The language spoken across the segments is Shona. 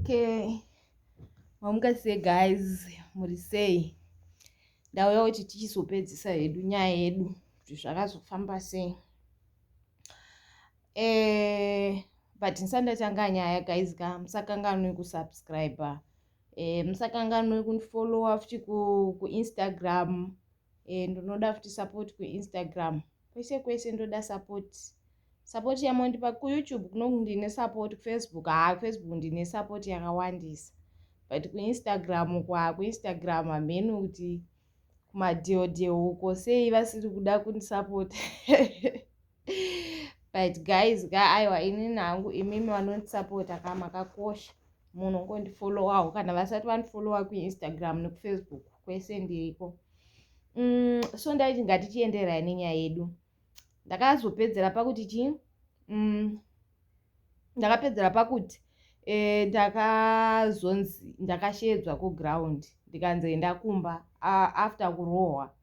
Okay, mamuka sei guys, muri sei? Ndauya kuti tichizopedzisa hedu nyaya yedu kuti zvakazofamba sei. But ndisati ndatanga nyaya guys ka, musakanganwe kusubscribe, musakanganwe kundifollowa futi kuInstagram. Ndinoda futi support kuInstagram, kwese kwese ndoda support. Support yamondipa kuYouTube kunoku ndine support, kuFacebook, haa, kuFacebook ndine support yakawandisa, but kuInstagram kwa kuInstagram hameno kuti kumadheodheo uko sei vasiri kuda kundisapota. But guys ka, aiwa, inini hangu imimi vanondisapota ka makakosha. Munhu ungondifollowawo kana vasati vandifollowa kuInstagram nekuFacebook, kwese ndiriko. So ndaiti ngatichienderai nenyaya yedu. Ndakazopedzera pakuti chii? Ndakapedzera pakuti ndakazonzi ndakashedzwa kuground, ndikanzi enda kumba after kurohwa.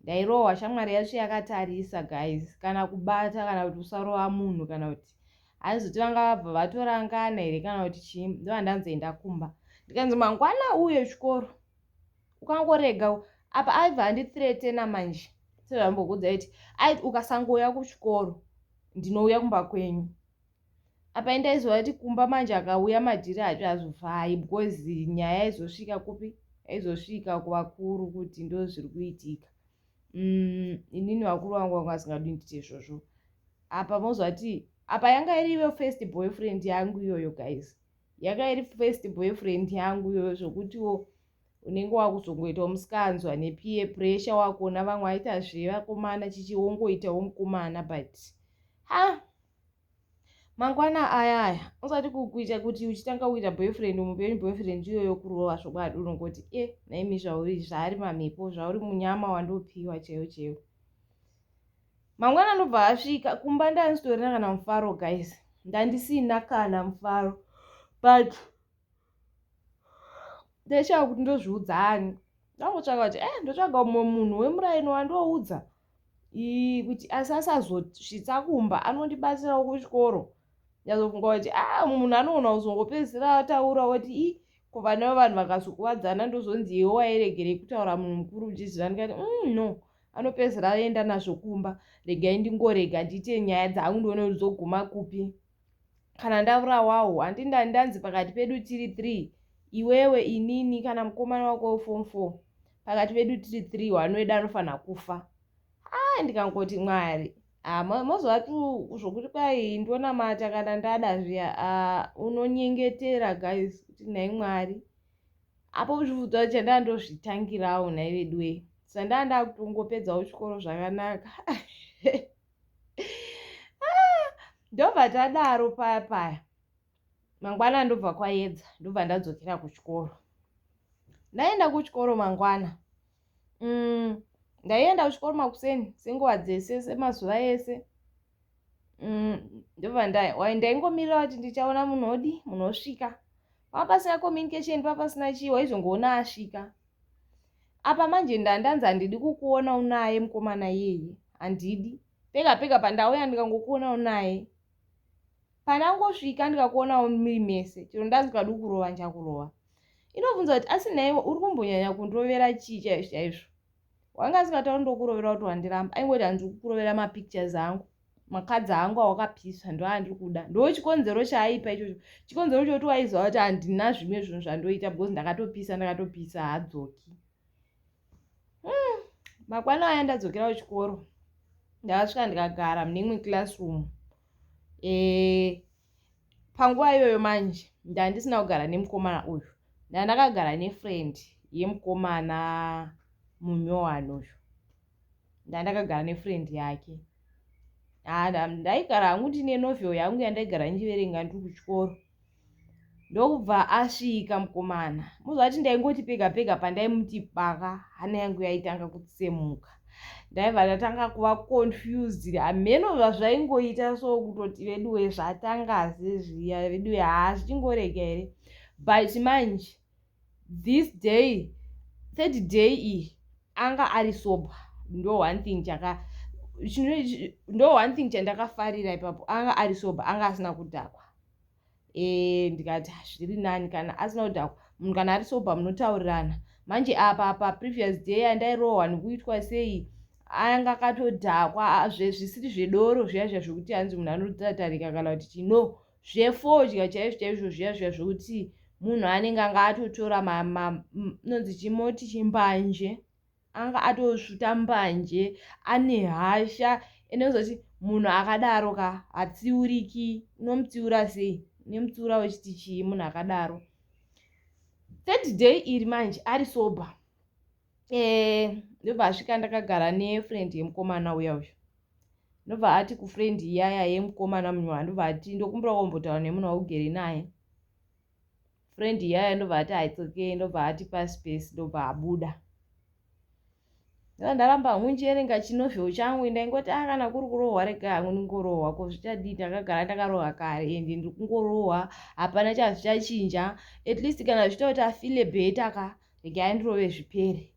Ndairohwa shamwari yacho yakatarisa guys, kana kubata kana kuti usarova munhu, kana kuti hanzoti vanga vabva vatorangana here kana kuti chii. Ndova ndanzi enda kumba, ndikanzi mangwana uye chikoro ukangorega. Apa aibva andithreatena manje, sezvambokudza kuti aiti ukasangouya kuchikoro ndinouya kumba kwenyu. Apa indaiziva kuti kumba manje akauya madhiri acho azofai, because nyaya yaizosvika kupi? Yaizosvika kuvakuru kuti ndo zviri kuitika. Inini vakuru vangu vanga vasingadi ndite izvozvo. Apa mozvati apa yanga iriyo first boyfriend yangu iyoyo guys, yanga iri first boyfriend yangu iyoyo, zvokutiwo unenge wakuzongoitawo musikanzwa nepeer pressure, wakuona vamwe aita zvevakomana chichiwongoitawo mukomana. But ha, mangwana aya aya usati kuita kuti uchitanga kuita boyfriend mupenyu, boyfriend iyoyo kurova zvokwadi unongoti e naimi zvauri zvaari mamhepo, zvauri munyama wandopiwa chaiwo chaiwo. Mangwana ndobva asvika kumba, ndandisitorina kana mufaro guys, ndandisina kana mufaro, but ndaishaya kuti ndozviudza ani. Ndangotsvaka kuti ndotsvaga mumwe munhu wemuraini wandoudza kuti asi asazosvitsa kumba, anondibatsirawo kuchikoro. Ndazofunga kuti a munhu anoona kuzongopedzisira ataura kuti i kuva nevanhu vakazokuvadzana, ndozonzi iwe wairegerei kutaura munhu mukuru uchiziva. Ndikati no, anopedzisira aenda nazvo kumba, regai ndingorega ndiite nyaya dzangu, ndione kuti zoguma kupi. Kana ndavurawawo handi ndanzi pakati pedu tiri three, iwewe, inini kana mukomana wako weform four, pakati pedu tiri three, one wedu anofanira kufa. A, ndikangoti Mwari, mozvati zvokuti kwai ndonamata kana ndada zviya, unonyengetera guys kuti nhai Mwari. Apo zvibvudza chandaa ndozvitangirawo nhai veduwe, sandaa ndakutongopedzawo chikoro zvakanaka. Ndobva tadaro paya paya, mangwana ndobva kwaedza, ndobva ndadzokera kuchikoro. Ndaenda kuchikoro mangwana, ndaienda kuchikoro makuseni senguva dzese, semazuva ese. Ndobva ndaingomirira kuti ndichaona munhu odi munhu osvika. Pava pasina communication, pava pasina chii, waizongoona asvika. Apa manje ndandanzi handidi kukuona unaye mukomana iyeye, handidi. Pega pega pandauya ndikangokuona unaye, pandangosvika ndikakuonawo muri mese, chero ndanzi kadi kurova nchakurova. Inobvunza kuti asi naiwe uri kumbonyanya kundirovera chii chaizvo chaizvo? Wanga asingatauri ndokurovera kuti wandiramba, aingoti handiri kukurovera mapictures angu, makadzi angu awakapisa ndo andiri kuda. Ndo chikonzero chaaipa ichocho, chikonzero chokuti waiziva kuti handina zvimwe zvinhu zvandoita because ndakatopisa, ndakatopisa haadzoki. Makwana aya ndadzokera kuchikoro, ndakasvika ndikagara mune imwe classroom. Panguva iyoyo manje ndandisina kugara nemukomana uyu, ndandakagara nefriend yemukomana munyowani uyu, ndandakagara nefriend yake. Ndaigara hangu ndine novel yangu yandaigara ndichiverenga ndiri kuchikoro. Ndokubva asvika mukomana, muzvati ndaingoti pega pega pandaimuti baka, hana yangu yaitanga kutsemuka, ndaibva ndatanga kuva confused, hameno zvazvaingoita. So kutoti veduwe zvatangaze zviya veduwe, haa, zvichingorega here? But manje this day, third day iyi, anga ari sober. Ndo one thing chaka ndo one thing chandakafarira ipapo, anga ari sober, anga asina kudhakwa. E, ndikati ah, zviri nani kana asina kudhakwa. Munhu kana ari sober munotaurirana. Manje apa pa previous day andairohwa nekuitwa sei, anga akatodhakwa zvisiri zvedoro zviya zviya zvekuti hanzi munhu anotatarika kana kuti chino zvefodya chaizvo chaizvo zviya zviya zvekuti munhu anenge anga atotora nonzi chimoti chimbanje, anga atosvuta mbanje, ane hasha. Ende uzoti munhu akadaro ka hatsiuriki. Unomutsiura sei? Unomutsiura uchiti chii munhu akadaro? Third day iri manje ari sober, ndobva asvika ndakagara nefriend yemukomana uya uyu. Ndobva ati kufriend iyaya yemukomana munywa, ndobva ati, "Ndokumbira kumbotaura nemunhu waugere naye." Friend iyaya ndobva ati, "It's okay." Ndobva ati paspace, ndobva abuda. Ndaramba hangu ndichierenga chinovel changu. Ndaingoti a ah, kana kuri kurohwa, rega hangu ndingorohwa, ko zvichadii? Ndakagara ndakarohwa kare, ende ndiri kungorohwa, hapana chazvichachinja. At least kana zvichita kuti afeel better ka, regai ndirove zvipere.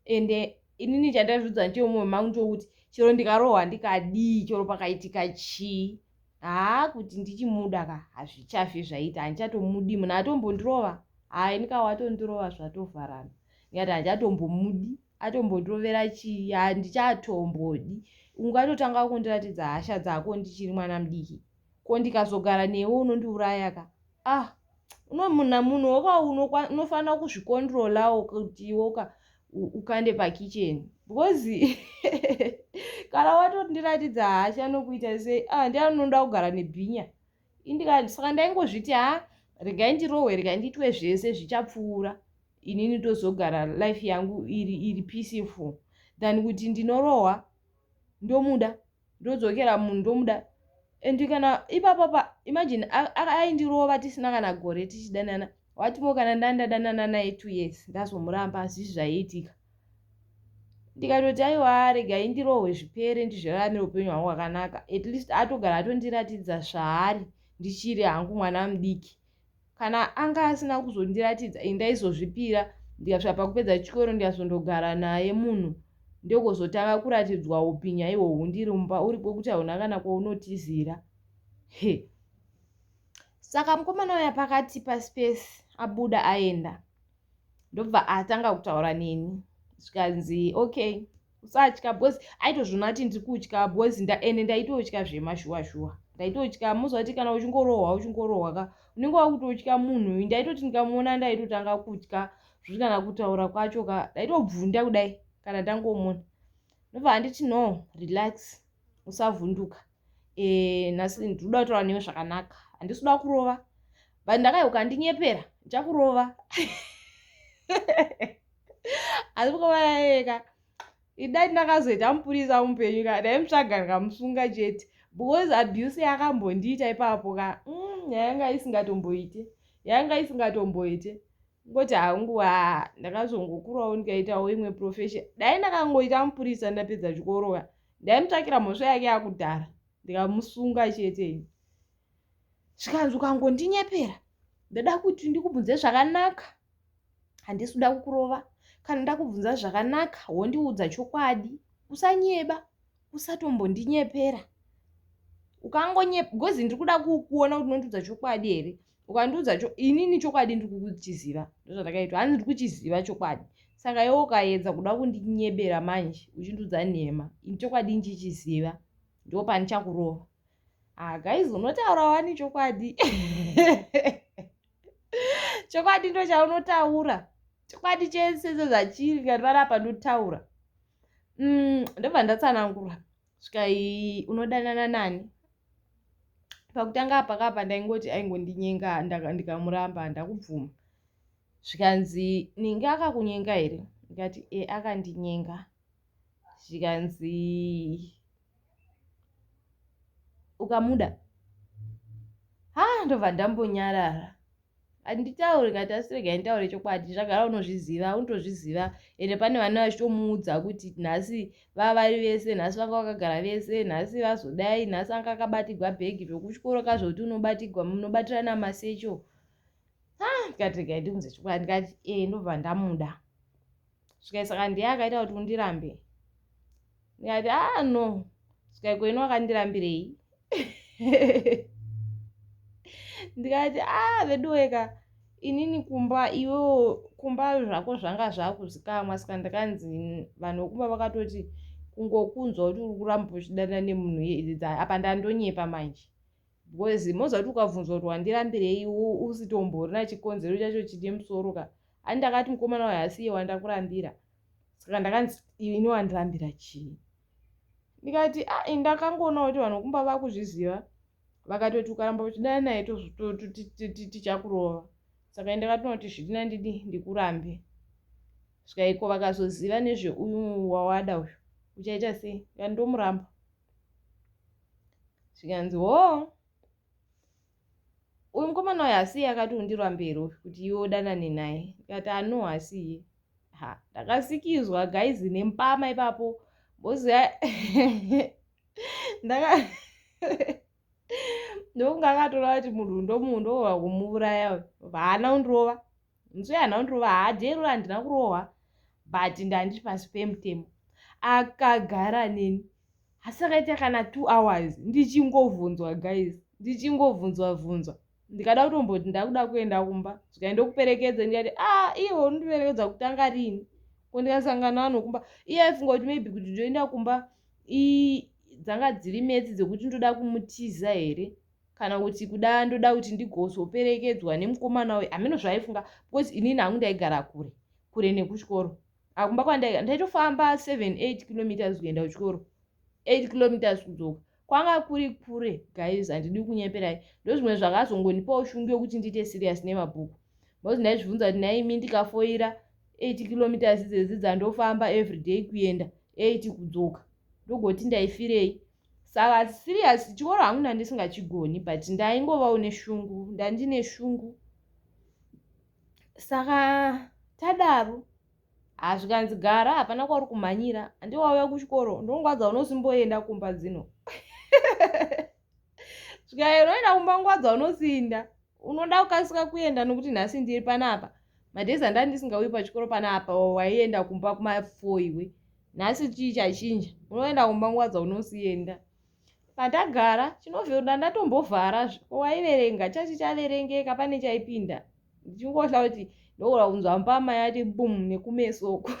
Ende inini chandazviudza nechemumwoyo mangu ndokuti chero ndikarohwa ndikadii, chero pakaitika chii, haa, kuti ndichimuda ka hazvichafi zvaita. Handichatomudi munhu atombondirova. Hai, ndikawa atondirova, zvatovharana. Ndikati handichatombomudi, atombondirovera chii, handichatombodi. Ungatotanga kundiratidza hasha dzako ndichiri mwana mudiki, ko ndikazogara newe unondiuraya ka. Ah, unomuna munhu woka unofanira kuzvicontrolawo kuti iwoka ukande pakicheni, because kana watondiratidza hasha nokuita sei, ah, ndiani unoda kugara nebhinya? Saka ndaingozviti, ha, regai ndirohwe, regai ndiitwe zvese, zvichapfuura, inini tozogara life yangu iri peaceful, than kuti ndinorohwa ndomuda, ndodzokera munhu ndomuda. And kana ipapapa, imagine aindirova tisina kana gore tichidanana. Watimo kana ndandadanana naye 2 years, ndazomuramba, hazvisi zvaiitika. Ndikatoti aiwa, regai ndirohwe zvipere, ndizviraramire upenyu hwangu hwakanaka. At least atogara atondiratidza zvaari ndichiri hangu mwana mudiki. Kana anga asina kuzondiratidza, ndaizozvipira ndikasvika pakupedza chikoro, ndikazondogara naye munhu, ndogozotanga kuratidzwa upinya ihwohwu ndiri mumba, uri kwekuti hauna kana kwaunotizira. He, saka mukomana uya pakati paspace abuda aenda, ndobva atanga kutaura neni. Zvikanzi, "Okay, usatya," because aitozviona kuti ndiri kutya, because ende ndaitotya zvemashuwa shuwa, ndaitotya. Muziva kuti kana uchingorohwa uchingorohwa ka, unenge wakutotya munhu. Ndaitoti ndikamuona ndaitotanga kutya, zvokuti kana kutaura kwacho ka ndaitobvunda kudai kana ndangomuona. Ndobva handiti, "No, relax, usavhunduka. Nhasi ndinoda kutaura newe zvakanaka, handisi kuda kurova, but ndakai ukandinyepera ndichakurova." Asi mukomana idai ndakazoita mupurisa mupenyu ka, ndaimutsvaga ndikamusunga chete, because abuse yakambondiita ipapo ka, yanga isingatomboite, yanga isingatomboite. Ngoti hangu, ha, ndakazongokurawo ndikaitawo imwe profession. Dai ndakangoita mupurisa ndapedza chikoro ka, ndaimutsvakira mhosva yake yakudhara ndikamusunga chete. Zvikanzi, "Ukangondinyepera, ndoda kuti ndikubvunze zvakanaka, handisi kuda kukurova. Kana ndakubvunza zvakanaka wondiudza chokwadi, usanyeba, usatombondinyepera. Ukangonyepa, because ndiri kuda kukuona kuti unondiudza chokwadi here. Ukandiudza inini chokwadi ndiri kukuchiziva." Ndozvandakaitwa. Hanzi, "Ndiri kuchiziva chokwadi, saka iwe ukaedza kuda kundinyebera manje uchindiudza nhema, ini chokwadi ndichichiziva, ndo pandichakurova." Ah guys, unotaura wani chokwadi? Chokwadi ndo chaunotaura, chokwadi chese sezvachiri. Ngati varapa ndotaura. Ndobva ndatsanangura. Svikai, "Unodanana nani?" Pakutanga apa kapa ndaingoti aingondinyenga, ndikamuramba, handakubvuma. Zvikanzi, "Ninge akakunyenga here?" Ndikati, "E, akandinyenga." Zvikanzi, "Ukamuda?" Ha, ndobva ndambonyarara, handitauri. Kati, "Asi regai nditaure chokwadi, zvagara unozviziva, unotozviziva." Ende pane vana vachitomuudza kuti nhasi vavari vese, nhasi vanga vakagara vese, nhasi vazodai, nhasi anga akabatigwa bhegi zvokuchikoro kazvokuti unobatigwa, munobatirana masecho. Ha, ndikati, "Regai ndikunze chokwadi." Ndikati, "E, ndobva ndamuda." Svikai, "Saka ndiye akaita kuti undirambe?" Ndikati, "Ah, no." Svikai, "Kwenu wakandirambirei?" Ndikati, a ah, veduweka, inini kumba iwewo kumba zvako zvanga zvakuzikamwa. Saka ndakanzi vanhu vekumba vakatoti kungokunzwa kuti uri kuramba uchidana nemunhu apa ndandonyepa manje, because moziva kuti ukabvunzwa kuti wandirambirei usitomborina chikonzero chacho chine musoro ka. Ani ndakati mukomana uyo hasiye wandakurambira. Saka ndakanzi, ini wandirambira chii? Ndikati, a ah, ndakangoona kuti vanhu kumba vakuzviziva, vakatoti ukaramba uchidana naye tichakurova. Saka ndakatoona kuti zvitina ndidi ndikurambe. Svika vakazoziva nezveuyu wawada uyu, uchaita sei? Ndomuramba. Zvikanzi, ho, uyu mukomana uyu hasiye akati undirambere uyu kuti iwe udanane naye? Ndikati, ano hasiye. Ha, ndakasikizwa guys nempama ipapo. Boziva ndaka ndokunga akatora kuti munhu ndomunhu ndova kumuuraya. Haana kundirova nzwe, haana kundirova haadherura, handina kurohwa, but ndandiri pasi pemutemo. Akagara neni asi akaita kana 2 hours ndichingovhunzwa guys, ndichingovhunzwa vhunzwa. Ndikada kutomboti ndakuda kuenda kumba, zvikaendokuperekedza. Ndikati, a ah, iwe unondiperekedza kutanga rini? Ko ndikasangana vanhu kumba? Iye aifunga kuti maybe kuti ndoenda kumba dzanga dziri metsi dzekuti ndoda kumutiza here, kana kuti kuda ndoda kuti ndigozoperekedzwa nemukomana uyu. Hameno zvaifunga, because inini hangu ndaigara kure kure nekuchikoro. Akumba kwandaiga ndaitofamba 7 8 kilometers kuenda kuchikoro, 8 kilometers kudzoka. Kwanga kuri kure guys, handidi kunyeperai. Ndo zvimwe zvakazongonipawo shungu yokuti ndiite serious nemabhuku, because ndaizvibvunza kuti naimi ndikafoira 8 kilometers idzedzi dzandofamba everyday kuenda, 8 kudzoka, ndogoti ndaifirei? Saka serious chikoro hangu ndandisingachigoni, but ndaingovawo neshungu, ndandine shungu. Saka tadaro, hazvikanzi, gara, hapana kwauri kumhanyira, handi wauya kuchikoro, ndonguva dzaunosimboenda kumba dzino. Svika unoenda kumba nguva dzaunosinda unoda kukasika kuenda, nokuti nhasi ndiri panapa. Madays andanga ndisingauyi pachikoro panapa, waienda kumba kuma4 iwe. Nhasi chii chachinja? Unoenda kumba nguva dzaunosienda. Pandagara chinovhura, ndatombovhara waiverenga chachi chaverengeka, pane chaipinda. Ndichingohla kuti ndogona kunzwa mbama yati bum nekumesoko.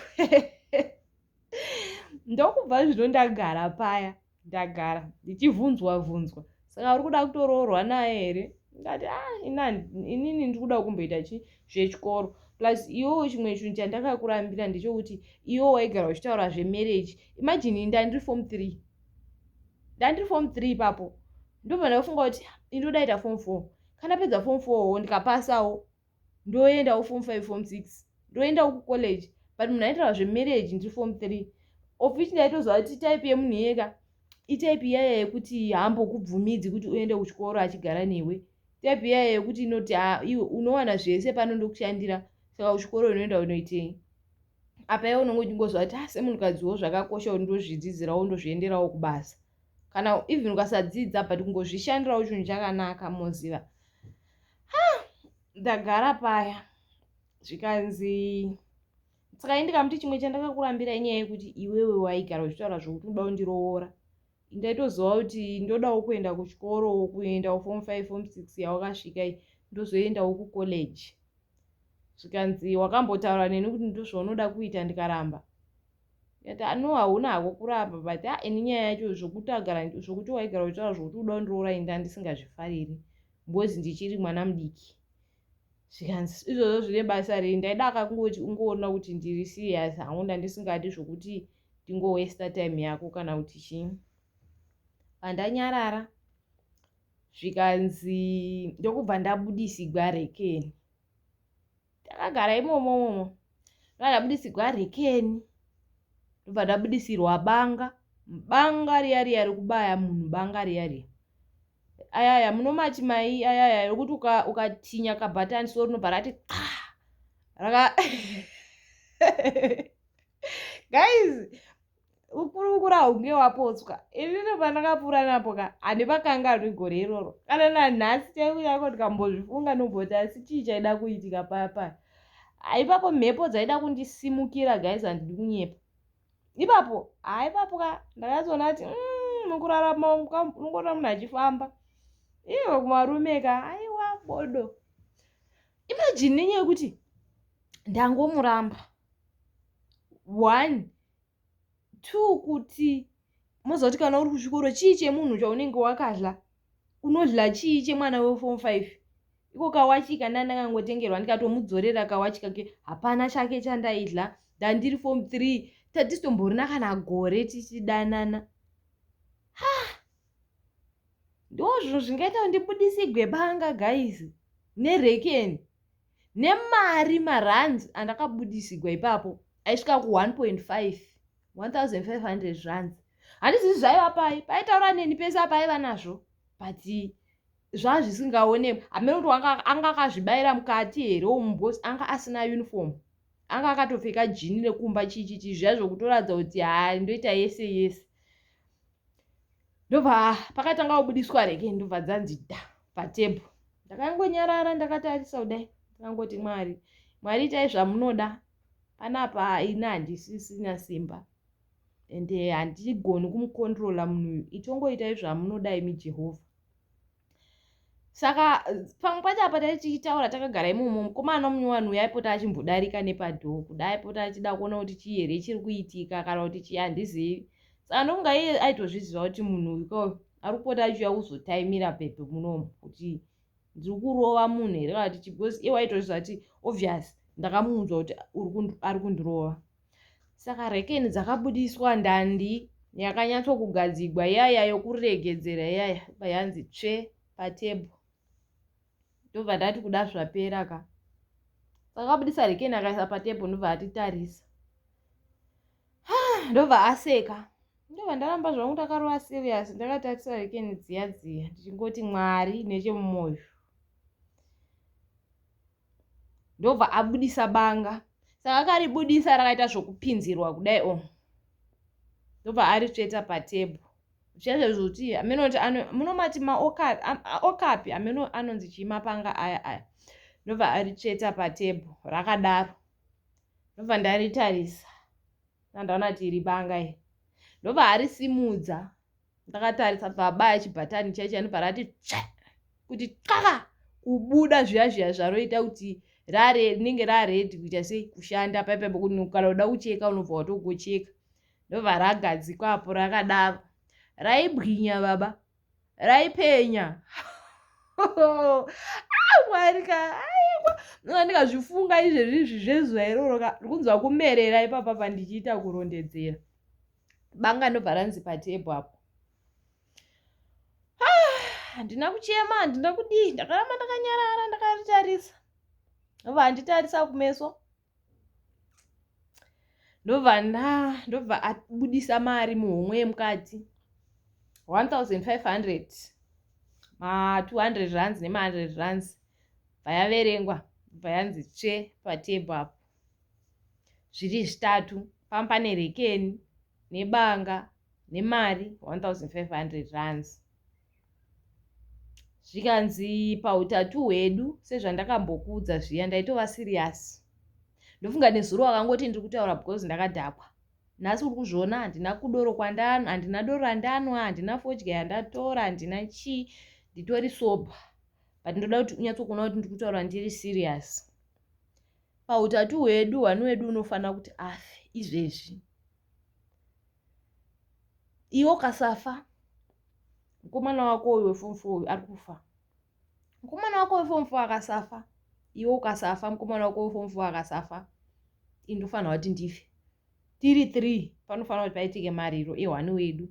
Ndokubva zvino ndagara paya, ndagara ndichivhunzwa vhunzwa, saka uri kuda kutoroorwa naye here? Ndati, ah, inini ndiri kuda kumboita chi zvechikoro. Plus iwewo chimwe chinhu chandakakurambira ndechekuti iwewo waigara uchitaura zvemarriage. Imagine, ndandiri form 3, ndandiri form 3 ipapo. Ndobva ndafunga kuti indoda ita form 4. Kana pedza form 4 wo, ndikapasawo, ndoendawo form 5, form 6, ndoendawo kucollege. But munhu aitaura zvemarriage ndiri form 3, of which ndaitoziva kuti type yemunhu iyeka itype iyaya yekuti haambokubvumidzi kuti uende kuchikoro achigara newe, type iyaya yekuti inoti, iwe unowana zvese pano, ndokushandira, saka kuchikoro unoenda unoitei? Apa iwe unonge uchingoziva kuti, ah, semunhukadziwo zvakakosha kuti ndozvidzidzirawo, ndozvienderawo kubasa. Kana even ukasadzidza, but kungozvishandirawo chinhu chakanaka, moziva. Ndagara paya, zvikanzi, saka indikamuti chimwe chandakakurambira inyaya yekuti iwewe waigara uchitaura zvokuti unoda kundiroora. Ndaitoziva kuti ndodawo kuenda kuchikoro, kuendawo form 5, form 6 yawakasvika iyi, ndozoendawo kucollege. Zvikanzi, wakambotaura neni kuti ndozvaunoda kuita, ndikaramba. Ndikati, ano, hauna hako kuramba, but a ini nyaya yacho zvokuti agara zvokuti waigara uchitaura zvokuti uda kundiroora, ini ndisingazvifariri because ndichiri mwana mudiki. Zvikanzi, izvozvo zvine basa rei? Ndaida akangoti ungoona kuti ndiri serious hangu, ndandisingadi zvokuti ndingowasta time yako kana kuti chii. Pandanyarara, zvikanzi, ndokubva ndabudisigwa rekeni. Takagara imomo momo, ndobva ndabudisigwa rekeni, ndobva ndabudisirwa banga, banga riya riya rekubaya munhu, banga riya riya, ayaya munomati mai, ayaya rekuti ukatinya kabhatani so rinobva rati qa raka. Guys, ukurukura hunge wapotswa. Inini pandakapfuura napo ka, handivakanganwi gore iroro kana nanhasi chaivo chako. Ndikambozvifunga nomboti, asi chii chaida kuitika paya paya ipapo? Mhepo dzaida kundisimukira guys, handidi kunyepa ipapo. Ha, ipapo ka ndakatoona kuti mukurarama unongoona munhu achifamba iwe kumarume ka, aiwa. bodo. Imagine nenyaya yekuti ndangomuramba. One, two kuti moziva kuti kana uri kuchikoro chii chemunhu chaunenge wakadla unodla chii chemwana weform 5 iko kawachi kana ndakangotengerwa ndikatomudzorera kawachi kake hapana chake chandaidla ndandiri form 3 tatitomborina kana gore tichidanana ha ndozvinhu zvingaita kuti ndibudisigwe banga guys nerekeni nemari marands andakabudisigwa ipapo aisvika ku 1.5 1500 rands handizivi zvaiva pai paitaura neni pese apa aiva nazvo but zvazvisingaonekwi hameno kuti anga akazvibayira mukati here umu because anga asina uniform anga akatopfeka jini rekumba chichichi zviya zvokutoratidza kuti haa ndoita yese yese ndobva pakatanga kubudiswa reke ndobva dzanzi da patebho ndakangonyarara ndakatarisa kudai ndakangoti mwari mwari itai zvamunoda panapa ini handisisina simba ende handigoni kumukontrola munhu uyu itongoitai zvamunoda imi jehovha saka pamwe pacho apa tai tichitaura takagara imomo mukomana munyowani uyo aipota achimbodarika nepadhoo kuda aipota achida kuona kuti chii here chiri kuitika kana kuti chii handizivi saka ndokunga iye aitozviziva kuti munhu uyu kauyu ari kupota achiuya kuzotaimira pepe munomu kuti ndiri kurova munhu here kana kuti chii because iye waitozviziva kuti obvious ndakamuudza kuti ari kundirova Saka rekeni dzakabudiswa ndandi yakanyatsokugadzigwa iyaya yokuregedzera iyaya yanzi tsve patebho ndobva ndati kuda zvapera ka saka akabudisa rekeni akaisa patebho ndobva atitarisa ndobva aseka ndobva ndaramba zvangu ndakarova serious ndakatarisa rekeni dziya dziya ndichingoti mwari nechemumoyo ndobva abudisa banga saka akaribudisa rakaita zvokupinzirwa kudai o ndobva aritsveta patebho zviya zvokuti hameno kuti munomati maokapi hameno anonzi chii mapanga aya aya ndobva aritsveta patebho rakadaro ndobva ndaritarisa ndandaona kuti iri banga iri ndobva arisimudza ndakatarisa pabaya chibhatani chiya chiya ndobva rati tsve kuti qaka kubuda zviya zviya zvaroita kuti rare rinenge raredi kuita sei kushanda paipa pekuti kana uda kucheka unobva watogocheka ndobva ragadzikwa apo rakadaro raibwinya baba raipenya ah, mwari ka aiwa ndoa ndikazvifunga izvezvi izvi zvezuva iroro ka ndikunzwa kumerera ipapa pandichiita kurondedzera banga ndobva ranzi patebho apo ah, handina kuchema handina kudii ndakaramba ndakanyarara ndakaritarisa ndobva anditarisa kumeso ndobva nda ndobva abudisa mari muhomwe yemukati 1500 ma 200 rands nema 100 rands bva yaverengwa bva yanzi tsve patebho apo zviri zvitatu pamba pane rekeni nebanga nemari 1500 rands zvikanzi pautatu hwedu sezvandakambokuudza zviya ndaitova serious ndofunga nezuro wakangoti ndiri kutaura because ndakadhakwa nhasi uri kuzviona handina kudoro kwandanwa handina doro randanwa handina fodya yandatora handina chii nditori sober but ndoda kuti unyatsokuona kuti ndiri kutaura ndiri serious Pautatu hwedu one wedu unofanira kuti afe izvezvi. Iwe ukasafa mukomana wako uyu weform four uyu ari kufa. Mukomana wako weform four akasafa iwe ukasafa mukomana wako weform four akasafa ini ndofanira kuti ndife. Tiri three panofanira kuti paitike mariro ehwani wedu.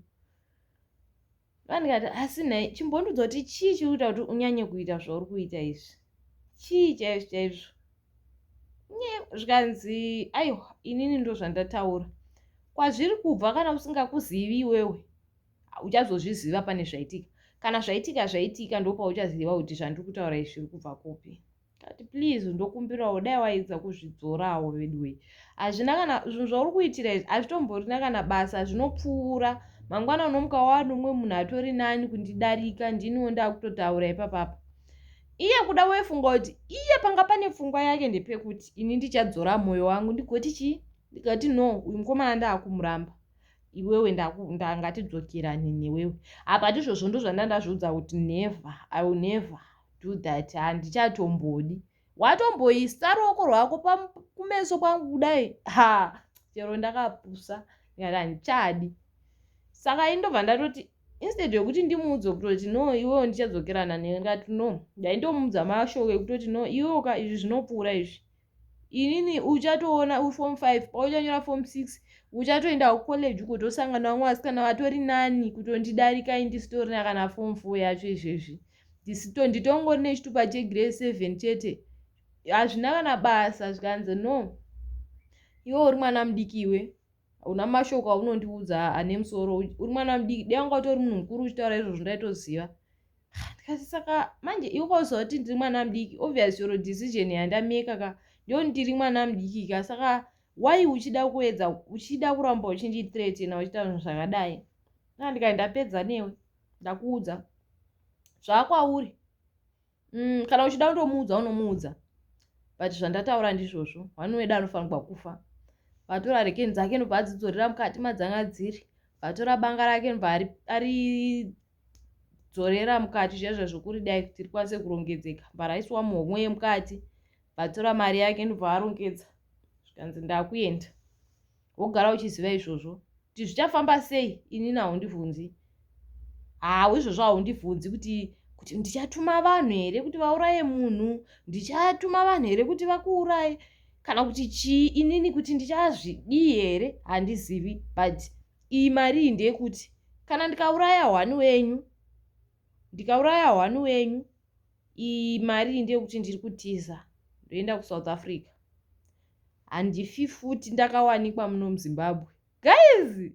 Ndikati asi nhai chimbondiudza kuti chii chiri kuita kuti unyanye kuita zvauri kuita izvi chii chaizvo chaizvo zvikanzi aiwa inini ndozvandataura kwazviri kubva kana usingakuzivi iwewe uchazozviziva pane zvaitika kana zvaitika zvaitika ndopauchaziva kuti zvandiri kutaura izvi zviri kubva kupi Kati please ndokumbirawo dai waedza kuzvidzorawo veduwee. Hazvina kana zvinhu zvauri kuitira izvi hazvitomborina kana basa zvinopfuura. Mangwana unomuka wawana umwe munhu atori nani kundidarika ndiniwo ndakutotaura ipapapa. Iye kuda waifunga kuti iye panga pane pfungwa yake ndepekuti ini ndichadzora moyo wangu ndigoti chii ndikati no uyu mukomana ndaakumuramba iwewe ndangatidzokerane newewe apa ndizvozvo ndozvandandazviudza kuti never i will never. do that, handichatombodi. Watomboisa ruoko rwako kumeso kwangu kudai, ha, chero ndakapusa, ndikati handichadi. Saka indobva ndatoti instead yekuti ndimuudze kutoti no, iwewo ndichadzokerana newe, ndikati no, ndaindomuudza mashoko ekutoti no, iwewo ka, izvi zvinopfuura izvi. Inini uchatoona uform 5, pauchanyora form 6 uchatoenda kucollege uko, tosangana vamwe vasikana vatori nani kutondidarika. Indisitorina kana form 4 yacho izvezvi, nditongori nechitupa chegrade 7 chete, hazvina kana basa. Zvikanzi no, iwe uri mwana mudiki, iwe una mashoko aunondiudza ane musoro, uri mwana mudiki, dai wanga utori munhu mukuru uchitaura izvozvo ndaitoziva. Ndikati saka manje iwe kauziva kuti ndiri mwana mudiki, obvious yoro decision yandameka ka ndo ndiri mwana mudiki ka, saka why uchida kuedza, uchida kuramba uchindithreatena, uchiita zvinhu zvakadai? A, ndikati ndapedza newe, ndakuudza zvakwauri. Kana uchida kundomuudza unomuudza, but zvandataura ndizvozvo, one wedu anofanirwa kufa. Vatora rekeni dzake, ndobva adzidzorera mukati madzanga dziri. Vatora banga rake, ndobva aridzorera mukati zviya zvokuridai kuti rikwanise kurongedzeka, bva raiswa muhomwe yemukati. Vatora mari yake, ndobva arongedza. Zvikanzi ndakuenda, wogara uchiziva izvozvo kuti zvichafamba sei. Inini haundibvunzi hawo izvozvo, haundibvunzi kuti ndichatuma vanhu here kuti vauraye munhu, ndichatuma vanhu here kuti vakuuraye, kana kuti chii. Inini kuti ndichazvidii here handizivi, but iyi mari iyi ndeyekuti kana ndikauraya one wenyu, ndikauraya one wenyu, iyi mari iyi ndeyekuti ndiri kutiza, ndoenda kuSouth Africa, handifi futi ndakawanikwa muno muZimbabwe. Guys,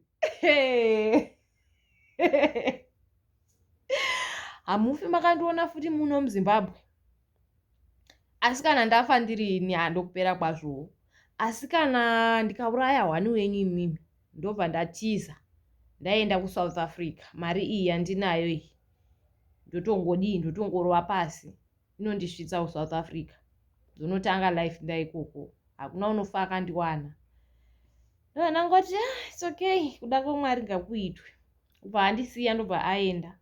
hamufi makandiona futi muno muZimbabwe. Asi kana ndafa ndiri ini, handokupera kwazvowo. Asi kana ndikauraya one wenyu imimi, ndobva ndatiza ndaenda kuSouth Africa, mari iyi yandinayo iyi ndotongodii, ndotongorova pasi, inondisvitsa kuSouth Africa, ndonotanga life ndaikoko, hakuna unofa akandiwana. Ndangoti ah, it's okay, kuda kwamwari ngakuitwe. Kubva andisiya, ndobva aenda.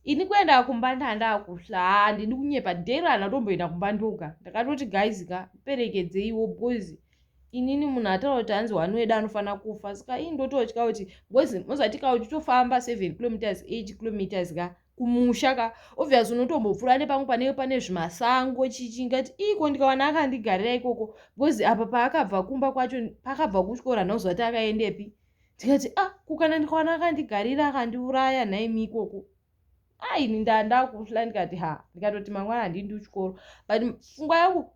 Ini kuenda kumba ndandakuhla, handidi kunyepa, dhero hana tomboenda kumba ndoga. Ndakatoti guys ka, perekedzeiwo, because inini munhu ataura kuti hanzi one wedu anofanira kufa, saka ii ndototya kuti, because mozati ka uchitofamba 7 kilometers, 8 kilometers ka kumusha ka, obvious unotombopfuura nepamwe panenge pane zvimasango chichi. Ngati iko ndikawana akandigarira ikoko, because apa paakabva kumba kwacho, paakabva kuchikoro handauziva kuti akaendepi. Ndikati ah, kukana ndikawana akandigarira akandiuraya nhaimi ikoko, aini ndandakuhla. Ndikati ha, ndikatoti mangwana handindi kuchikoro. But pfungwa yangu,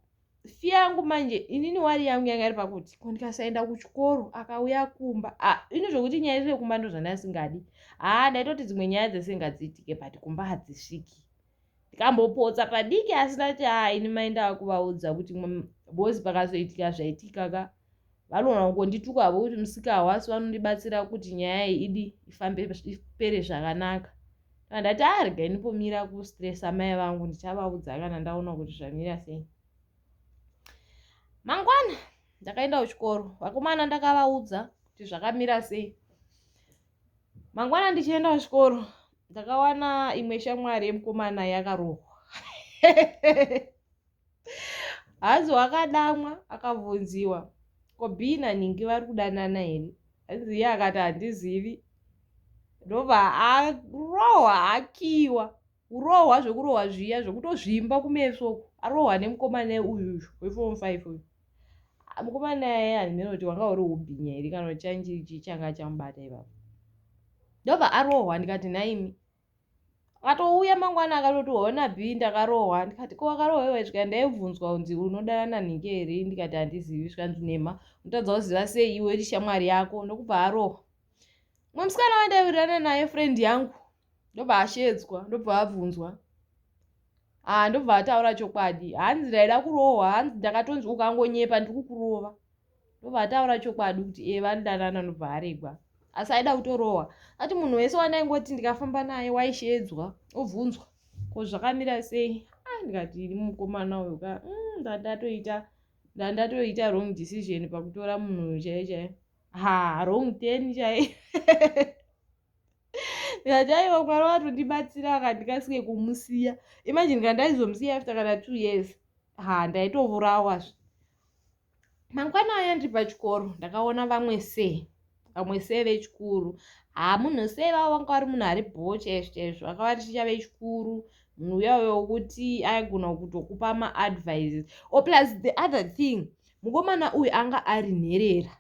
fear yangu manje, inini worry yangu yanga iri pakuti ko ndikasaenda kuchikoro akauya kumba. Ah, ini zvokuti nyaya isve kumba ndo zvandasingadi. Haa, ndaitoti dzimwe nyaya dzese ngadziitike, but kumba hadzisviki. Ndikambopotsa padiki, asi ndati ha, ini mai ndaakuvaudza kuti bosi pakazoitika zvaitika ka, vanogona kungondituka havo kuti musika hawasi vanondibatsira kuti nyaya iyi idi ifambe, ipere zvakanaka. Saka ndati a, regai ndipomira kustressa mai vangu, ndichavaudza kana ndaona kuti zvamira sei. Mangwana ndakaenda kuchikoro, vakomana ndakavaudza kuti zvakamira sei. Mangwana ndichienda kuchikoro ndakawana imwe shamwari yemukomana yakarohwa. Hanzi wakadamwa akabvunziwa, ko B naningi vari kudanana here? Hanzi iye akati handizivi, ndobva arohwa, akiwa, kurohwa zvekurohwa zviya zvekutozvimba kumeso, arohwa nemukomana uyu weform 5 uyu. Mukomana yaye handimene kuti wanga uri ubhinya here kana kuti chanjiri chii changa chamubata ipapo, ndobva arohwa. Ndikati nhaimi, akatouya mangwana akatoti hona B, ndakarohwa. Ndikati ko wakarohwa iwe? Svika ndaibvunzwa kunzi unodana nanhingi here? Ndikati handizivi. Svikanzi nema, unotadza kuziva sei iwe iri shamwari yako? Ndokubva arohwa. Mumwe musikana wandaiwirirana naye, friend yangu, ndobva ashedzwa, ndobva abvunzwa. Ah, ndobva ataura chokwadi, hanzi ndaida kurohwa, hanzi ndakatonzi ukangonyepa ndiri kukurova. Ndobva ataura chokwadi kuti e, vanodanana, ndobva aregwa, asi aida kutorohwa. Ati munhu wese wandaingoti ndikafamba naye waishedzwa obvunzwa ko zvakamira sei. Ah, ndikati ini mukomana uyu ka, ndandatoita wrong decision pakutora munhu uyu chaiyo chaiyo, ha, wrong turn chaiyo. Ndikati aiwa, Mwari watondibatsira akandikasike kumusiya. Imagine kana ndaizomusiya after kana 2 years, ha, ndaitovurawa. Mangwana aya ndiri pachikoro, ndakaona vamwe sei, vamwe sei vechikuru. Ha, munhu sei vavo vanga vari munhu ari bho chaizvo chaizvo. Vanga vari ticha vechikuru, munhu uya uyo wokuti aigona kutokupa maadvices. O oh, plus the other thing, mukomana uyu anga ari nherera,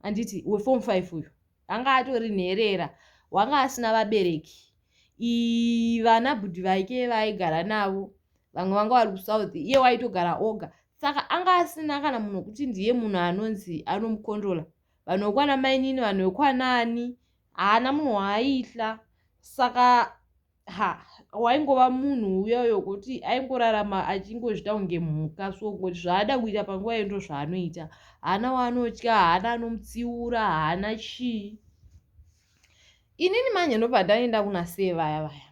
handiti? Weform 5 uyu anga atori nherera, wanga asina vabereki. Vana bhudhi vake vaaigara navo, vamwe vanga vari kuSouth, iye waitogara oga. Saka anga asina kana munhu wekuti ndiye munhu anonzi anomukontrola. Vanhu vekwana mainini, vanhu vekwanani, haana munhu waaitya. Saka ha, waingova munhu uya wekuti aingorarama achingozvita kunge mhuka. So kuti zvaada kuita panguva iyo ndo zvaanoita. Haana waanotya, haana anomutsiura, haana chii. Inini manje ndobva ndaenda kuna sei vaya vaya,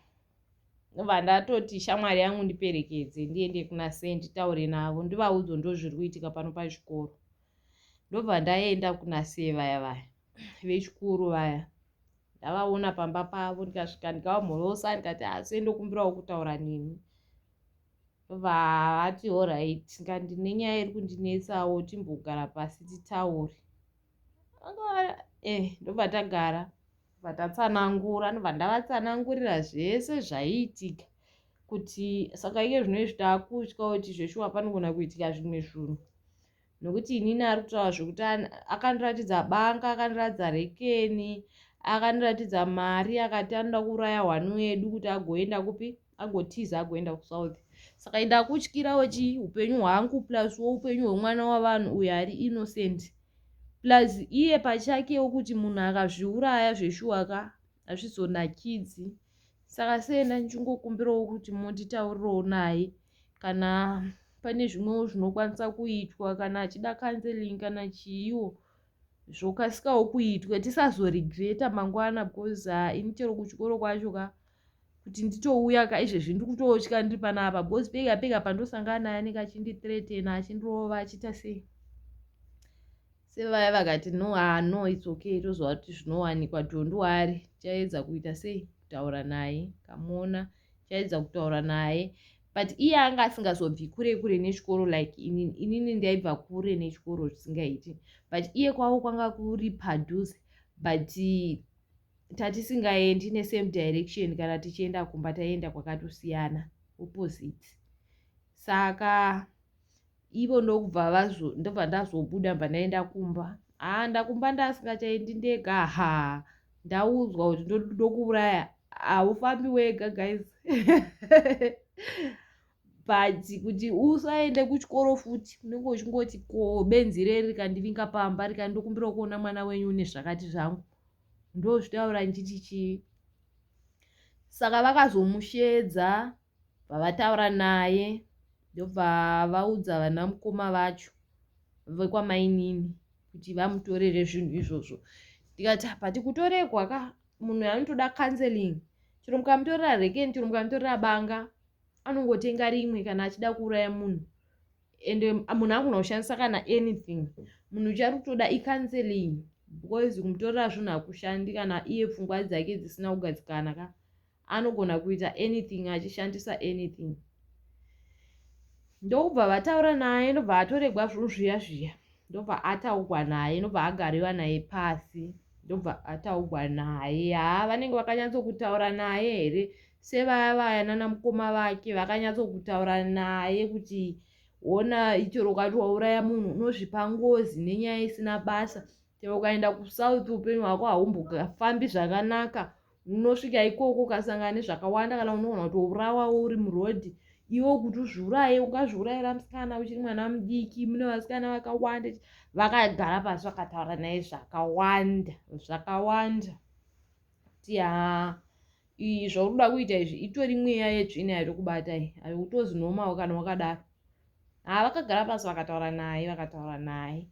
ndobva ndatoti, "Shamwari yangu, ndiperekedze ndiende kuna sei, nditaure navo, ndivaudze ndo zviri kuitika pano pachikoro." Ndobva ndaenda kuna sei vaya vaya vechikuru vaya. Ndavaona pamba pavo, ndikasvika, ndikavamhorosa, ndikati, "Asi ndokumbirawo kutaura nemi." Ndobva vati, "Alright." Ndikati, "Ndine nyaya iri kundinetsawo, timbogara pasi titaure." Ndobva tagara, bva tatsanangura. Ndobva ndavatsanangurira zvese zvaiitika, kuti saka ike zvino izvi taakutya kuti zveshuwa panogona kuitika zvimwe zvinhu, nokuti inini ari kutaura zvekuti akandiratidza banga, akandiratidza rekeni, akandiratidza mari, akati anoda kuuraya hwani wedu kuti agoenda kupi, agotiza, agoenda kuSouth. Saka ndakutyirawo chi upenyu hwangu, pluswo upenyu hwemwana wavanhu uyo ari innocent, plus iye pachakewo, kuti munhu akazviuraya zveshuwa ka, hazvizonakidzi. Saka senda ndichingokumbirawo kuti munditaurirewo naye, kana pane zvimwewo zvinokwanisa kuitwa, kana achida counseling kana chiiwo, zvokasikawo kuitwa, tisazoregreta mangwana, because ini chero kuchikoro kwacho ka, kuti nditouya ka izvezvi, ndiri kutotya ndiri panapa, because pega pega pandosangana naye anenge achindithreatena, achindirova, achiita sei. Sevaya vakati, "No, ah, no, it's okay, tozova kuti zvinowanikwa, don't worry, tichaedza kuita sei, kutaura naye." Kamuona, tichaedza kutaura naye, but iye anga asingazobvi kure kure nechikoro like inini. Inini ndaibva kure nechikoro zvisingaiti, but iye kwavo kwanga kuri padhuze, but tatisingaendi nesame direction. Kana tichienda kumba, taienda kwakatosiyana, opposite. Saka ivo ndokubva vazo, ndobva ndazobuda, bva ndaenda kumba. Haa, ndakumba ndasingachaendi ndega. Ha, ndaudzwa kuti ndokuuraya, haufambi wega, guys. But kuti usaende kuchikoro futi, unenge uchingoti, "Ko benzi reri rikandivinga pamba, rikandokumbira kuona mwana wenyu nezvakati zvangu, ndozvitaura ndichiti chii?" Saka vakazomushedza, vavataura naye, ndobva vaudza vana mukoma vacho vekwamainini kuti vamutorere zvinhu izvozvo. Ndikati, "But kutoregwa ka, munhu anotoda counseling. Chero mukamutorera rekeni, chero mukamutorera banga, anongotenga rimwe kana achida kuuraya munhu. Ende munhu agona kushandisa kana anything. Munhu chari kutoda icounseling, because kumutorera zvinhu hakushandi kana iye pfungwa dzake dzisina kugadzikana ka. Anogona kuita anything achishandisa anything." Ndokubva vataura naye, ndobva atoregwa zvinhu zviya zviya, ndobva ataugwa naye, ndobva agariwa naye pasi, ndobva ataugwa naye. Haa, vanenge vakanyatsokutaura naye here, sevaya vaya nana mukoma vake vakanyatsokutaura naye kuti, "Ona, ichero ukati wauraya munhu, unozvipa ngozi nenyaya isina basa. Chero ukaenda kuSouth, upenyu hwako haumbofambi zvakanaka. Unosvika ikoko ukasangana nezvakawanda, kana unogona kutourawawo uri murodhi. Iwe kuti uzviuraye, ungazviurayira musikana uchiri mwana mudiki? Mune vasikana vakawanda." Vakagara pasi, vakataura naye zvakawanda zvakawanda, kuti, "Haa, zvauri kuda kuita izvi itori mweya yetsvina yatokubata iyi, haikutozi normal kana wakadaro." Haa, vakagara pasi, vakataura naye, vakataura naye,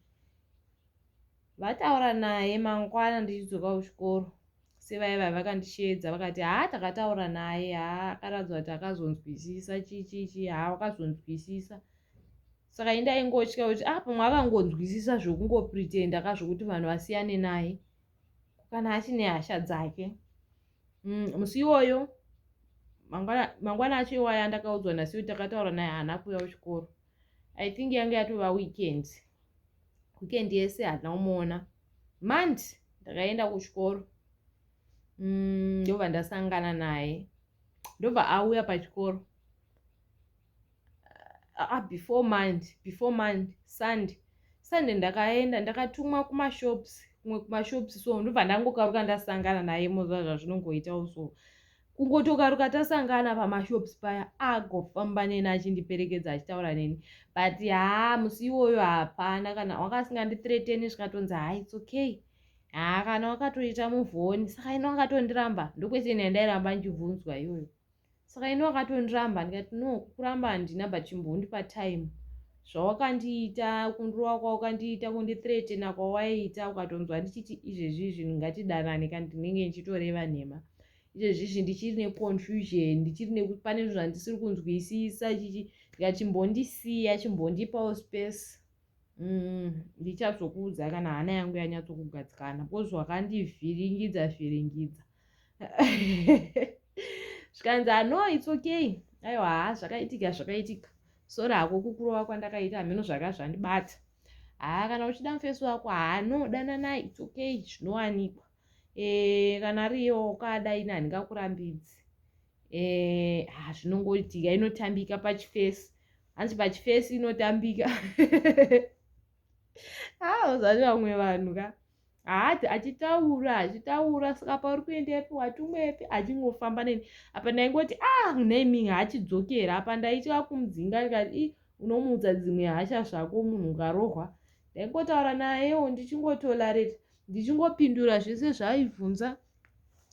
vataura naye. Mangwana ndichidzoka kuchikoro, sevaiva vakandishedza, vakati, "Haa, takataura naye. Haa, akaratidza kuti akazonzwisisa chichichi. Haa, wakazonzwisisa." Saka indaingotya kuti a ah, pamwe akangonzwisisa zvokungopretenda ka, zvokuti vanhu vasiyane naye, kana achine hasha dzake. Musi iwoyo mangwana acho iwaya ndakaudzwa nasiyo, takataura naye, haana kuuya kuchikoro. I think yange yatova weekend, weekend yese handina kumuona. Mandi ndakaenda kuchikoro, ndobva ndasangana naye, ndobva auya pachikoro. Before Monday, Sunday ndakaenda, ndakatumwa kumashops, kumwe kumashops, so ndobva ndangokaruka ndasangana naye. Moziva zvazvinongoitawo, so kungotokaruka tasangana pamashops paya, agofamba neni, achindiperekedza, achitaura neni. But haa, musi iwoyo hapana kana wakasingandithreateni. Zvikatonzi, "Ha, it's okay." Haa, kana wakatoita move on. Saka ini wakatondiramba, ndokweseni yandairamba ndichibvunzwa iyoyo. Saka ini wakatondiramba? Ndikati, "No, kukuramba handina, but chimbondipa time. Zvawakandiita, kundirova kwawakandiita, kundithreatena kwawaiita, ukatonzwa ndichiti izvezvi zvinhu ngatidanane, kana ndinenge ndichitoreva nhema. Izvezvizvi ndichiri neconfusion, ndichiri pane zvinhu zvandisiri kunzwisisa chichi." Ndikati, "Chimbondisiya, chimbondipawo space. Ndichazokuudza kana hana yangu yanyatsokugadzikana, because wakandivhiringidza vhiringidza." Zvikanzi, "Ano, it's okay. Aiwa, haa, zvakaitika zvakaitika. Sorry hako kukurova kwandakaita, hameno zvaka zvandibata. Haa, kana uchida mufesi wako, haano dananai, it's okay, zvinowanikwa. Kana ariyo wakada, ini handingakurambidzi. Ha, zvinongoitika, inotambika pachifesi." Hanzi pachifesi inotambika. Ha, uzati vamwe vanhu ka, haati achitaura achitaura, "Saka pauri kuendepi? Watumwepi?" Achingofamba neni. Apa ndaingoti, "Ah, naiming hachidzokera." Apa ndaitya kumudzinga, ndikati, "I, unomuudza dzimwe hasha zvako munhu ukarohwa." Ndaingotaura nayewo, ndichingotolerate, ndichingopindura zvese zvaaibvunza.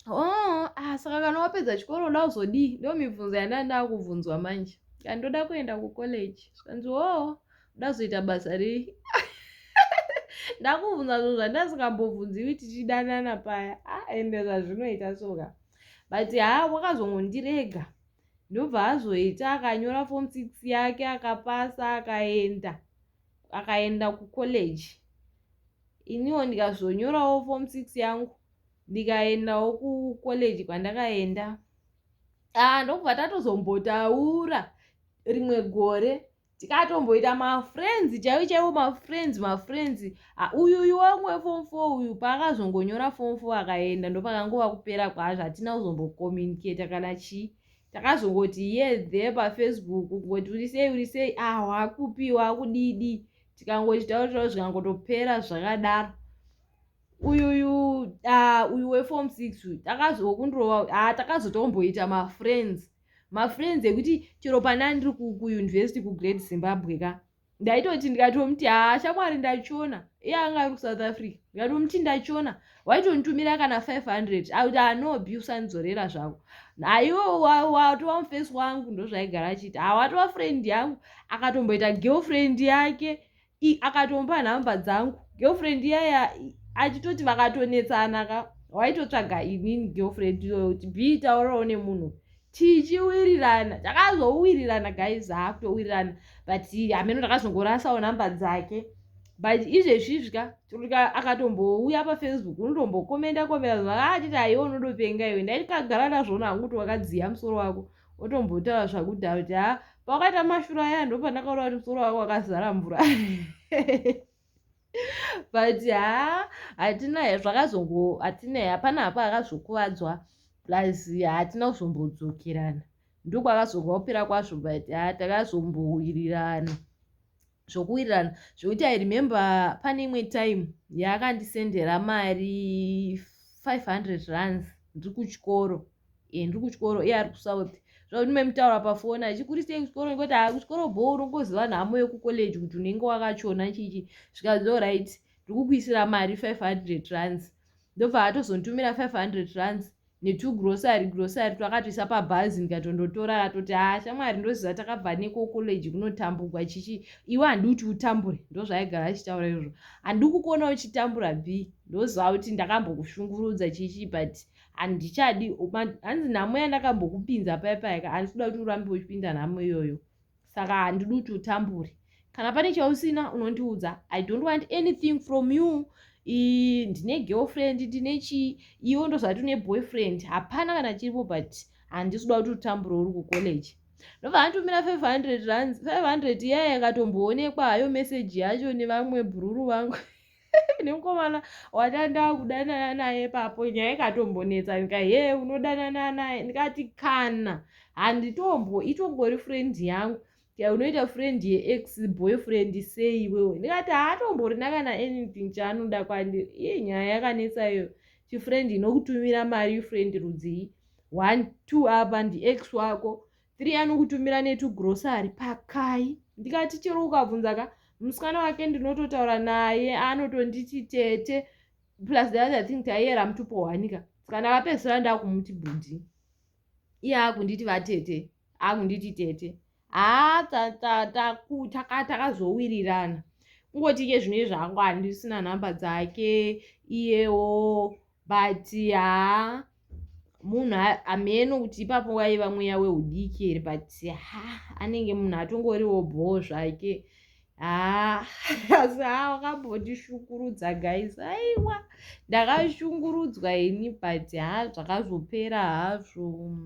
"Oh, ah, saka kana wapedza chikoro unoda kuzodii?" Ndo mibvunzo yandanga ndakubvunzwa manje. "Ndoda kuenda kucollege." Zvikanzi, "Oh, uda kuzoita basa rei?" Ndakubvunza zvinhu zvandasingambobvunziwi tichidanana paya. A, ah, ende zvazvinoita soka. But haa, wakazongondirega, ndobva azoita akanyora form 6 yake, akapasa, akaenda kucollege. Iniwo ndikazonyorawo form 6 yangu, ndikaendawo kucollege kwandakaenda. Ah, ndokubva tatozombotaura rimwe gore, tikatomboita mafriends chaivo chaivo, mafriends, mafriends. Uyuyu wangu weform 4 uyu, paakazongonyora form 4 akaenda, ndopakangova kupera kwazvo. Hatina kuzombocommunicata kana chii. Takazongoti ye there paFacebook, kungoti, "Uri sei? Uri sei? Ah, wakupi? Wakudidi?" Tikangoti taurirawo, zvikangotopera zvakadaro. Uyuyu, uyu weform 6 uyu, takazokundrova, takazotomboita mafriends, mafriends ekuti chero pana ndiri kuuniversity kuGreat Zimbabwe ka, ndaitoti ndikatomuti, "Haa, shamwari, ndachona," iye anga ari kuSouth Africa, ndikatomuti, "Ndachona," waitonditumira kana 500, akuti, "Anobi, usandidzorera zvako. Haiwe, watova mufesi wangu." Ndozvaigara achiti, "Ha, watova friend yangu." Akatomboita girlfriend yake, akatomba nhamba dzangu. Girlfriend iyaya achitoti vakatonetsana ka, waitotsvaga inini girlfriend iyoyo kuti, "B, taurawo nemunhu." Tichiwirirana, takazowirirana guys, haakutowirirana. But hameno, ndakazongorasawo nhamba dzake. But izvezvizvi ka, akatombouya paFacebook, unotombokomenda komenda zvakaachiti, "Haiwa, unodopenga iwe." Ndaitikagara nazvona hangu kuti wakadziya musoro wako, otombotaura zvakudhara kuti, "Ha, pawakaita mashura aya, ndopandakaona kuti musoro wako wakazara mvura." But ha, hatina zvakazongo, hatina, hapana hapo akazokuvadzwa, plus hatina kuzombodzokerana. Ndokwakazonga kupera kwazvo. But ha, takazombowirirana zvokuwirirana zvokuti I remember pane imwe time yaakandisendera mari 500 rands ndiri kuchikoro. Ndiri kuchikoro, iye ari kuSouth. Zvakuti mutaura pafoni achikurisei kuchikoro, ngoti, "Ha, kuchikoro bho, unongoziva nhamo yekucollege kuti unenge wakachona chichi." Zvikanzi, "Alright, ndiri kukuisira mari 500 rands." Ndobva atozonditumira 500 rands netugrocery grocery twakatoisa pabhazi, ndikatondotora. Akatoti, "Ha, shamwari, ndoziva takabva neko college kunotambugwa chichi. Iwe handi kuti utambure." Ndozvaaigara achitaura izvozvo, "Handi kukuona uchitambura, b ndoziva kuti ndakambokushungurudza chichi, but handichadi." Hanzi, "Nhamo yandakambokupinza paipaika, handisi kuda kuti urambe uchipinda nhamo iyoyo. Saka handidi kuti utambure. Kana pane chausina, unondiudza. I don't want anything from you. Ndine girlfriend, ndine chii, iwe ndozvati une boyfriend. Hapana kana chiripo, but handisi kuda kuti utambure uri kucollege. Ndobva anditumira 500 rands. 500 iya yakatomboonekwa hayo meseji yacho nevamwe bhururu vangu nemukomana watanda kudanana naye papo. Nyaya ikatombonetsa, ndika he unodanana naye? Ndikati kana handitombo, itongori friend yangu. Unoita friend yeex boyfriend sei iwewe? Ndikati haatomborina kana anything chaanoda kwandiri. Iye nyaya yakanetsa iyo. Chifriend inokutumira mari, friend rudzii? One, two, apa ndiex wako. Three, anokutumira netugrocery pakai. Ndikati chero ukabvunza ka musikana wake ndinototaura naye, anotonditi tete. Plus the other thing, taiyera mutupo wanika, saka ndakapedzisira ndakumuti bhudhi, iye akunditi vatete, akunditi tete. Haa, takazowirirana. Kungoti ke zvino zvangu handisina nhamba dzake iyewo, but haa, munhu hameno kuti ipapo waiva mweya weudiki here, but ha, anenge munhu atongoriwo bhoo zvake. Ha, asi ha, wakambondishungurudza guys. Aiwa, ndakashungurudzwa ini, but ha, zvakazopera hazvo.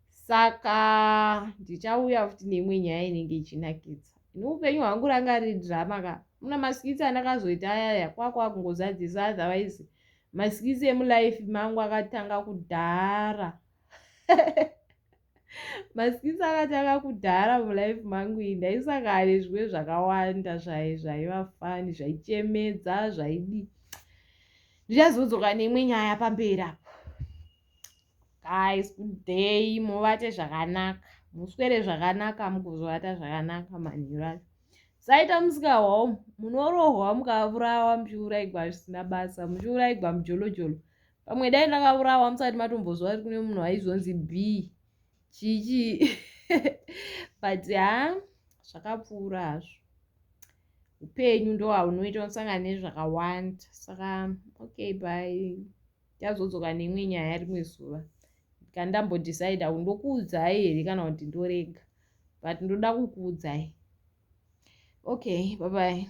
Saka ndichauya futi neimwe nyaya inenge ichinakidza. Ini upenyu hwangu ranga riri drama ka. Muna maskits andakazoita ayaya kwakwa kungozadzisa, otherwise maskits emulife mangu akatanga kudhara. Maskits akatanga kudhara mulife mangu iyi. Ndaisangana nezvimwe zvakawanda zvaiva funny, zvaichemedza, zvaidii. Ndichazodzoka neimwe nyaya pamberi apo. Guys, good day, muvate zvakanaka, muswere zvakanaka, mugozovata zvakanaka manheru acho. Saita musikahwawo, munorohwa mukaurawa, muchiuraigwa zvisina basa, muchiuraigwa mujolojolo. Pamwe dai ndakaurawa musati matombozwa kuti kune munhu aizonzi B chichi, but ha, zvakapfuura hazvo. Upenyu ndo haunoita unosangana nezvakawanda. Saka okay, bye. Tichazodzoka neimwe nyaya rimwe zuva kana ndambodecida ndokuudzai here kana kuti ndorega, but ndoda kukuudzai. Okay, bye bye.